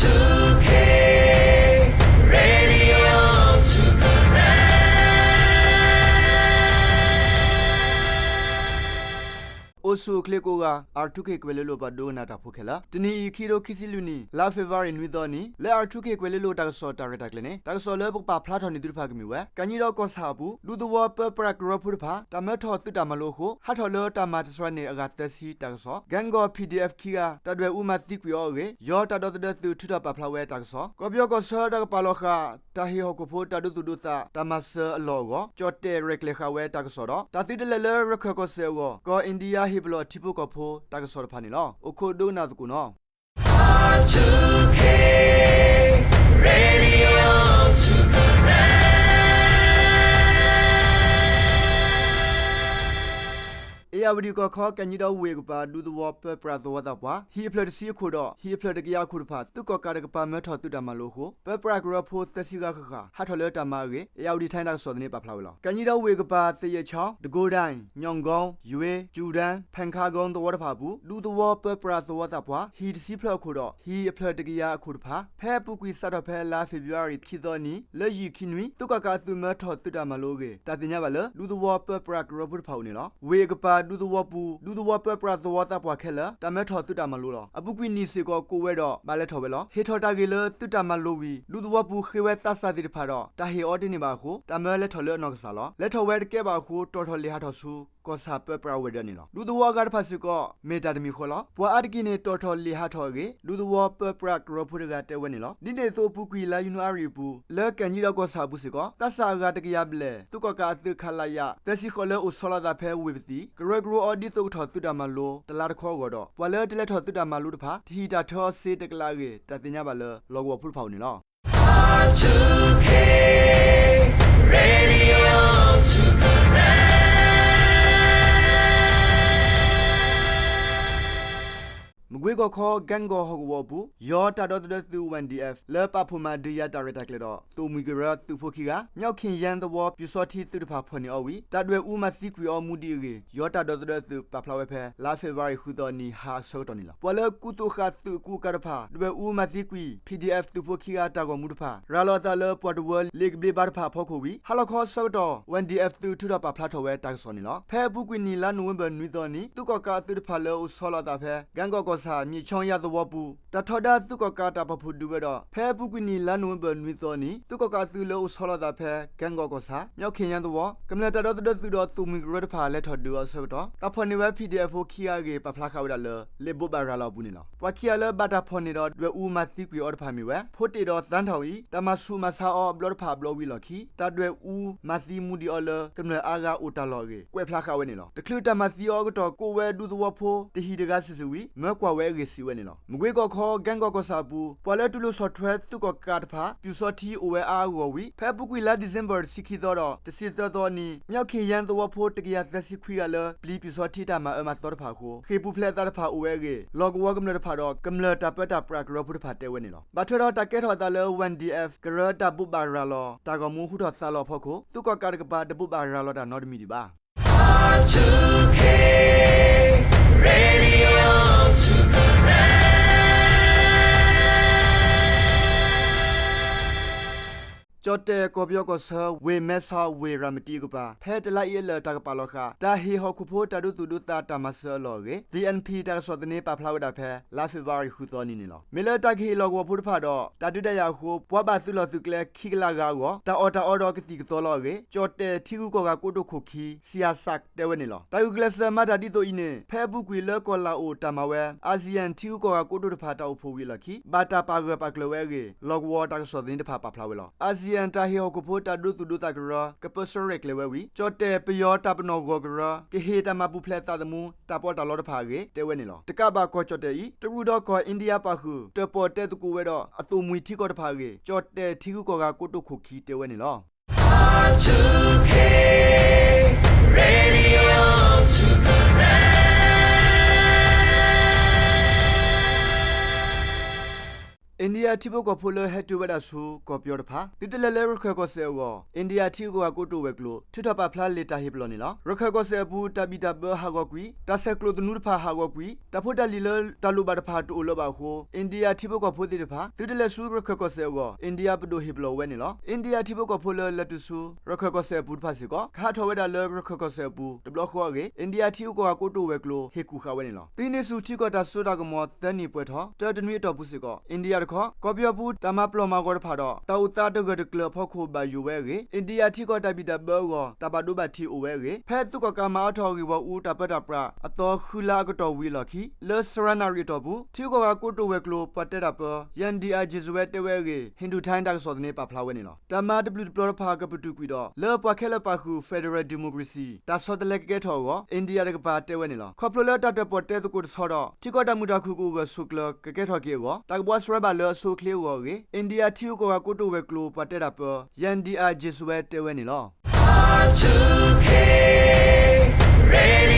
two K, Radio two K. အိၣ်ဆူၣ်အိၣ်ချ့ကိးဂၤ R two K ကွဲၤလ့လိၤပှၤဒိကနၣ်တၢ်ဖိခဲလၢာ်, တနံၤအံၤ ခံထိခံဆံလွံၢ်နံၣ် လါဖ့ၤဘြူၤအါရံၤနွံသီနံၤ လၢ R two K ကွဲၤလ့လိၤတၢ်ကစီၣ်တၢ်ရဲၣ်တၢ်ကျဲၤန့ၣ် တၢ်ကစီၣ်လၢပကပာ်ဖျါထီၣ်န့ၢ်သုတဖၣ်ကမ့ၢ်ဝဲ ကၣ်ကၠံဒီးကီၢ်ဆၣ်အပူၤ ဒူသဝီပၢပြးကရၢဖိတဖၣ် တၢ်မၢထီၣ်သုးတၢ်မၤလိအဃိ ဟးထီၣ်လၢတၢ်မၤတစှၤန့ၢ်အဂၤသၢဆံတၢ်ကစီၣ်, ကၣ်ကီၢ် P D F ခံဂၤ တၢ်ဒွဲၣ်အူမၤသံကွံာ်အီၤအဂ့ၢ် ယီၤတၢ်ဒီသဒၢသုးထုးထီၣ်ပာ်ဖျါဝဲတၢ်ကစီၣ်, ကီၢ်ပယီၤကီၢ်ဆၢတၢ်ကပာ်လီၤဃာ် တၢ်ဟ့ၣ်ဟီၣ်ခိၣ်ဖိတၢ်ဒိသူၣ်ဒိသးတၢ်မၤစၢၤအလီၢ်အဂီၢ် ကၠီၣ်တဲၣ်ရဲၣ်ကျဲၤဃာ်ဝဲတၢ်ကစီၣ်ဒီး တၢ်သုးတလဲာ်လၢရခၢၣ်ကီၢ်စဲၣ်အဂီၢ် ကီၢ်အ့ၣ်ဒံယါဟ့ၣ်ပလီၢ်ထံဖိကီၢ်ဖိတၢ်ကစီၣ်တဖၣ်န့ၣ်လီၤ. အိၣ်ခိးဒိကနၣ်သကိးနီၤ. R two K, Radio two K. အ့ၣ်ယၣ်ဝတံၣ်ကီၢ်ခီ ကၣ်ကၠံဒီးဝ့ၢ်အကပၤ ဒူသဝီပၢပြးသဝီသးပှၢ် ဟံၣ်အဖျၢၣ်တဆံအခိၣ်ဒီး ဟံၣ်အဖျၢၣ်တကယၤအခိၣ်တဖၣ် သုးကီၣ်ကးတကပၤမၢထီၣ်သုးတၢ်မၤလိအဃိ ပၢပြးကရၢဖိသၢဆံဂၤဃၣ်ဃၣ် ဟးထီၣ်လၢတၢ်မၤအဂ့ၢ် အ့ၣ်ယၣ်ဝတံၣ်ထါတၢ်ကစီၣ်သန့ပာ်ဖျါဝဲလီၤ. ကၣ်ကၠံဒီးဝ့ၢ်အကပၤ သယဲၣ်ဆီ, တကိးဒၣ်, ညီၣ်ကီ, ယွ့, ကၠူဒၣ်, ဖဲခါကီသဝီတဖၣ်အပူၤ ဒူသဝီပၢပြးသဝီသးပှၢ် ဟံၣ်တဆံဖျၢၣ်အခိၣ်ဒီး ဟံၣ်အဖျၢၣ်တကယၤအခိၣ်တဖၣ် ဖဲအပူၤကွံာ်စးထီၣ်ဖဲလါဖ့ၤဘြူၤအါရံၤ ခံသီနံၤ လၢယံာ်ခံနွံ သုးကီၣ်ကးအသုးမၢထီၣ်သုးတၢ်မၤလိအဂ့ၢ် တၢ်သ့ၣ်ညါဘၣ်လၢ ဒူသဝီပၢပြးကရၢဖိတဖၣ်အိၣ်န့ၣ်လီၤ. ဝ့ၢ်အကပၤ ဒူသဝီပူၤ ဒူသဝီပၢပြးသဝီသးပှၢ်ခဲလၢာ် တၢ်မၢထီၣ်သုးတၢ်မၤလိလီၤ. အပူၤကွံာ်နံၣ်စ့ၢ်ကီး ကိးဝဲဒီး ဘၣ်လဲၤထီၣ်ဝဲလီၤ. ဟ့ၣ်ထီၣ်တၢ်ဂ့ၢ်လၢသုးတၢ်မၤလိဝံၤ ဒူသဝီပူၤဃ့ဝဲသးစၢ်သ့ၣ်တဖၣ်ဒီး တၢ်ဟ့ၣ်အီတန့ၢ်ဘၣ်အဃိ တၢ်မၢလဲၤထီၣ်လၢအနီၢ်ကစၢ်လီၤ. လဲၤထီၣ်ဝဲတကဲဘၣ်အဃိ တီၣ်ထီၣ်လံာ်ဟးထီၣ်ဆူ ကီၢ်ဆၣ်ပၢပြးဝဲၤဒၢးန့ၣ်လီၤ. ဒူသဝီအဂၤတဖၣ်စ့ၢ်ကီး မ့ၢ်တၢ်တမံၤဃီလီၤ. ပှၤအါတက့ၢ်န့ၣ် တီၣ်ထီၣ်လံာ်ဟးထီၣ်အဂ့ၢ် ဒူသဝီပၢပြးကရၢဖိတဂၤတဲဝဲန့ၣ်လီၤ. ဒ်န့ၣ်အသိး အပူၤကွံာ်လါယနူၤအါရံၤအပူၤ လၢကၣ်ကၠံဒီးကီၢ်ဆၣ်အပူၤစ့ၢ်ကီး သးစၢ်အဂၤတကယၤဘျဲၣ် သုးကီၣ်ကးအသုး ခလရ သၢဆံဃိး လၢအိၣ်ဆီလီၤအသးဖဲဝ့ၢ်ပသံၣ် ကရၢကရိအီၤဒ်သိးကထီၣ်သုးတၢ်မၤလိ တလါတခီအဂီၢ်ဒီး ပှၤလၢတလဲၤထီၣ်သုးတၢ်မၤလိတဖၣ် တဟံၣ်တၢ်ထၢအီၤစ့တကလးအဂ့ၢ် တၢ်သ့ၣ်ညါဘၣ်လၢ လီၢ်ကဝီၤဖိတဖၣ်အိၣ်န့ၣ်လီၤ. မကွ့ကီၢ်ခီ ကၣ်ကီၢ်ဟီၣ်ကဝီၤအပူၤ ယီၤတၢ်ဒီသဒၢသုး Y D F လၢပာ်ဖှိၣ်မၤဒုးယၤတၢ်ရဲၣ်တၢ်ကျဲၤဒီး သိၣ်မှံကရၢသုးဖိခံဂၤ မၠီၣ်ခ့ၣ်ယၣ်သဝီ ပၠူၣ်စီထံသုးတဖၣ်ဖီၣ်န့ၢ်အီၤဝံၤ တၢ်ဒွဲၣ်အူမၤသံကွံာ်အီၤမူဒံးအဂ့ၢ် ယီၤတၢ်ဒီသဒၢသုးပာ်ဖျါဝဲဖဲ လါဖ့ၤဘြူၤအါရံၤ ဃုသီနံၤ ဟါအဆၢကတီၢ်န့ၣ်လီၤ. ပှၤလၢကူသိးဃာ်သုးအကူအကၤတဖၣ် ဒွဲၣ်အူမၤသံကွံာ် P D F သုးဖိခံဂၤတၢ်ဂီၤမူတဖၣ် ရၤလီၤအသးလၢပှၤတဝၢလ့ကဘျ့ဘါတဖၣ်အဖီခိၣ်ဝံၤ ဟါလီၤခီအဆၢကတီၢ် Y D F သုးထုးထီၣ်ပာ်ဖျါထီၣ်ဝဲတၢ်ကစီၣ်န့ၣ်လီၤ. ဖဲအပူၤကွံာ်နံၣ်လါနိၣ်ဝ့ဘၢၣ်နွံသီနံၤ သုးကီၣ်ကးအသုးတဖၣ်လၢအိၣ်ဆီလီၤအသးဖဲ ကၣ်ကီၢ်ကီၢ်ဆၣ် မၠံးခၠီယၣ်သဝီပူၤ တၢ်ထီဒါသုးကီၣ်ကးတၢ်ပာ်ဖှိၣ်ဒုးဝဲဒီး ဖဲအပူၤကွံာ်နံၣ်လါနိၣ်ဝ့ဘၢၣ်နွံသီနံၤ သုးကီၣ်ကးအသုးလၢအိၣ်ဆီလီၤအသးဖဲ ကၣ်ကီၢ်ကီၢ်ဆၣ် မၠီၣ်ခ့ၣ်ယၣ်သဝီ ကမျၢၢ်တၢ်ဒီသဒၢသုးဒီးသိၣ်မှံကရၢတဖၣ်လဲၤထီၣ်ဒုးအီၤအဆၢကတီၢ် တၢ်ဖီၣ်န့ၢ်ဝဲ P D F ဖိခံဂၤအဂ့ၢ် ပာ်ဖျါဃာ်ဝဲဒၣ်လၢ လံာ်ဘိးဘၣ်ရၤလီၤအပူၤန့ၣ်လီၤ. ပှၤခံဂၤလၢဘၣ်တၢ်ဖီၣ်န့ၢ်ဒီးဒွဲၣ်အူမၤသံကွံာ်အီၤတဖၣ်မ့ၢ်ဝဲ ဖိတ့ၢ်ဒီးသၣ်ထီၣ်အံၤ တၢ်မၤဆူးမၤဆါအီၤအဘျီတဖၣ်အဘျီဝံၤအလီၢ်ခံ တၢ်ဒွဲၣ်အူမၤသံမူဒံးအီၤလၢ ကမျၢၢ်အါဂၤအိၣ်တၢ်လီၢ်အဂ့ၢ် ကွဲးဖျါဃာ်ဝဲန့ၣ်လီၤ. တချုးတၢ်မၤသံအီၤအကတီၢ် ကိးဝဲဒူသဝီဖိ တဟံၣ်တဂၤစုာ်စုာ်ဝံၤ မၢကွၢ်ဝဲအဂ့ၢ်စံးဝဲန့ၣ်လီၤ. မကွ့ကီၢ်ခီ ကၣ်ကီၢ်ကီၢ်ဆၣ်အပူၤ ပှၤလၢတူၢ်လိာ်ဆီၣ်ထွဲသုးကီၣ်ကးတဖၣ် ပၠူၣ်စီထံအိၣ်ဝဲအါအဂီၢ်ဝံၤ ဖဲအပူၤကွံာ်လါဒံၣ်စ့ဘၢၣ် တဆံခံသီဒီး တဆံသၢသီအနံၤ မၠီၣ်ခ့ၣ်ယၣ်သဝီဖိ တကယၤသၢဆံခွံဂၤလၢ ပျံၤပၠူၣ်စီထံတၢ်မၤအၢမၤသီတဖၣ်အဃိ ဃ့ၢ်ပူၤဖျဲးအသးတဖၣ်အိၣ်ဝဲအဂ့ၢ် လီၢ်ကဝီၤကမျၢၢ်တဖၣ်ဒီး ကမျၢၢ်တၢ်ပၢတၢ်ပြးကရၢဖိတဖၣ်တဲဝဲန့ၣ်လီၤ. ဘၣ်ထွဲဒီးတၢ်ကဲထီၣ်အသးလၢ Y D F ကရၢတၢ်ဘိးဘၣ်ရၤလီၤ တၢ်ဂီၤမူဟူထီၣ်သါလီၤအဖီခိၣ် သုးကီၣ်ကးတကပၤတဘိးဘၣ်ရၤလီၤတၢ်နီတမံၤဒံးဘၣ်. ကၠီၣ်တဲၣ်ကီၢ်ပယီၤကီၢ်ဆၢ ဝ့ၢ်မဲဆီး ဝ့ၢ်ရၤမတံအကပၤ ဖဲတလါအံၤအလၢာ် တၢ်ကပာ်လီၤဃာ် တၢ်ဟ့ၣ်ဟီၣ်ခိၣ်ဖိတၢ်ဒိသူၣ်ဒိသးတၢ်မၤစၢၤအလီၢ်အဂ့ၢ် V N P တၢ်ကစီၣ်သန့ပာ်ဖျါဝဲဒၣ်ဖဲ လါဖ့ၤဘြူၤအါရံၤ ဃုသီနံၤန့ၣ်လီၤ. မ့ၢ်လၢတၢ်ကဟ့ၣ်လီၢ်ကဝီၤဖိတဖၣ်ဒီး တၢ်ဒုးတၢ်ယၤအဃိ ပှၤဘၣ်သုးလီၢ်သုးကျဲခံကလးဂၤအဂီၢ် တၢ်အီၣ်တၢ်အီဒီးကသံၣ်ကသီလီၤအဂ့ၢ် ကၠီၣ်တဲၣ်ထံဂုၤကီၢ်ဂၤကိတိာ်ခိၣ်ခံ စံးယၣ်စၣ်တဲဝဲန့ၣ်လီၤ. တၢ်ဂုာ်ကျဲးစၢးမၤတၢ်ဒ်သိးအံၤန့ၣ် ဖဲအပူၤကွံာ်လၢကီၢ်လၤအိၣ်တၢ်မၤဝဲ ASEAN ထံဂုၤကီၢ်ဂၤကိတိာ်တဖၣ်တၢ်အိၣ်ဖှိၣ်ဝံၤအလီၢ်ခံ ဘၣ်တၢ်ပာ်ဂၢၢ်ပာ်ကျၢၤဝဲအဂ့ၢ် လီၢ်ကဝီၤတၢ်ကစီၣ်သန့တဖၣ်ပာ်ဖျါဝဲလီၤ. ASEAN တၢ်ဟ့ၣ်ဟီၣ်ခိၣ်ဖိတၢ်ဒိသူၣ်ဒိသးကရၢ ကပၢဆှၢရဲၣ်ကျဲၤဝဲဝံၤ ကၠီၣ်တဲၣ်ပယီၤတၢ်ပနီၣ်ဂီၤကရၢ ကဟ့ၣ်တၢ်မၤပူၤဖျဲးသးသမူ တၢ်ပီးတၢ်လီတဖၣ်အဂ့ၢ် တဲဝဲန့ၣ်လီၤ. တကးဘၣ်ကီၢ်ကၠီၣ်တဲၣ်အံၤ တရူးဒီးကီၢ်အ့ဒံယါပာ်ဃုာ် တၢၣ်ပီၣ်တဲသကိးဝဲဒီး အသိၣ်မှံထံကီၢ်တဖၣ်အဂ့ၢ် ကၠီၣ်တဲၣ်ထံဂုၤကီၢ်ဂၤကိတိာ်ခိၣ်ခံတဲဝဲန့ၣ်လီၤ. အိန္ဒိယထံဖိကီၢ်ဖိလၢဟဲတုၤဝဲဒၣ်ဆူ ကီၢ်ပယီၤတဖၣ် သုတလဲၤလၢရခၢၣ်ကီၢ်စဲၣ်အဂီၢ် အိန္ဒိယထံဂုၤကီၢ်ဂၤကိတိာ်ဝဲၤကျိၤ ထုးထီၣ်ပာ်ဖျါလံာ်တၢ်ဟ့ၣ်ပလီၢ်န့ၣ်လီၤ. ရခၢၣ်ကီၢ်စဲၣ်အပူၤ တၢ်ဘံၣ်တၢ်ဘၢဟးဂီၤကွံာ်, တၢ်ဆဲးကျိးသနူတဖၣ်ဟးဂီၤကွံာ်, တၢ်ဖိတၢ်လံၤလၢတၢ်လိၣ်ဘၣ်တဖၣ်တအိၣ်လၢၤဘၣ်အဃိ အိန္ဒိယထံဖိကီၢ်ဖိသ့ၣ်တဖၣ် သုတလဲၤဆူရခၢၣ်ကီၢ်စဲၣ်အဂီၢ် အိန္ဒိယပဒိၣ်ဟ့ၣ်ပလီၢ်ဝဲန့ၣ်လီၤ. အိန္ဒိယထံဖိကီၢ်ဖိလၢလဲၤတုၤဆူ ရခၢၣ်ကီၢ်စဲၣ်အပူၤတဖၣ်စ့ၢ်ကီး ကဟးထီၣ်ဝဲဒၣ်လၢရခၢၣ်ကီၢ်စဲၣ်အပူၤ တဘျီဃီအဂ့ၢ် အိန္ဒိယထံဂုၤကီၢ်ဂၤကိတိာ်ဝဲၤကျိၤ ဟ့ၣ်ကူၣ်ဃာ်ဝဲန့ၣ်လီၤ. သုးဟံးန့ၢ်ဆူၣ်ထံကီၢ်တၢ်စိတၢ်ကမီၤသၢနံၣ်ပှဲၤထီၣ် တၢတနွံအတီၢ်ပူၤစ့ၢ်ကီး အိန္ဒိယတခီ ကီၢ်ပယီၤပူၤ တၢ်မၤပျီၢ်မၤဂီၤတဖၣ်ဒီး တၢ်အိၣ်သးတဂၢၢ်တကျၢၤအဖီခိၣ်ဘၣ်ယိၣ်ဝဲအဂ့ၢ် အိန္ဒိယထံကီၢ်တၢ်ဘံၣ်တၢ်ဘၢအဂီၢ် တၢ်ဘၣ်ဒိဘၣ်ထံးအိၣ်ဝဲအဂ့ၢ် ဖဲသုးကီၣ်ကးမၤအါထီၣ်ဂ့ၢ်ဂီၢ်အူတၢ်ပၢတၢ်ပြး အသီဃုလါအကတီၢ်ဝံၤအလီၢ်ခံ လၢဆရနၣ်ရံၣ်အတီၢ်ပူၤ ထံဂုၤကီၢ်ဂၤကိတိာ်ဝဲၤကျိၤ ပှၤတဲတၢ်ပၢ ယၣ်ဒံၣ်အါယ့ၣ်စဝဲတဲဝဲအဂ့ၢ် Hindu Times တၢ်ကစီၣ်သန့ပာ်ဖျါဝဲန့ၣ်လီၤ. တၢ်မၤတဘျုးတပျီၤတဖၣ်ကပတုာ်ကွံာ်ဒီး လၢပှၤခဲလၢာ်ပာ်ဃုာ် Federal Democracy တၢ်ဆီတလဲကကဲထီၣ်အဂီၢ် အိန္ဒိယတကပၤတဲဝဲန့ၣ်လီၤ. ခီဖျိလၢတၢ်တၢၣ်ပီၣ်တဲသကိးတဆီဒီး ထံကီၢ်တၢ်မုာ်တၢ်ခုၣ်ကအိၣ်ဂၢၢ်ဆိးကျၢၤကကဲထီၣ်က့ၤအဂီၢ် တၢ်ကဘှါစၢၤဘၣ်လၢအဆိအချ့အဂီၢ်အဂ့ၢ် အိန္ဒိယထံဂုၤကီၢ်ဂၤကိတိာ်ဝဲၤကျိၤ ပှၤတဲတၢ်ပၢ ယၣ်ဒံၣ်အါယ့ၣ်စဝဲတဲဝဲန့ၣ်လီၤ.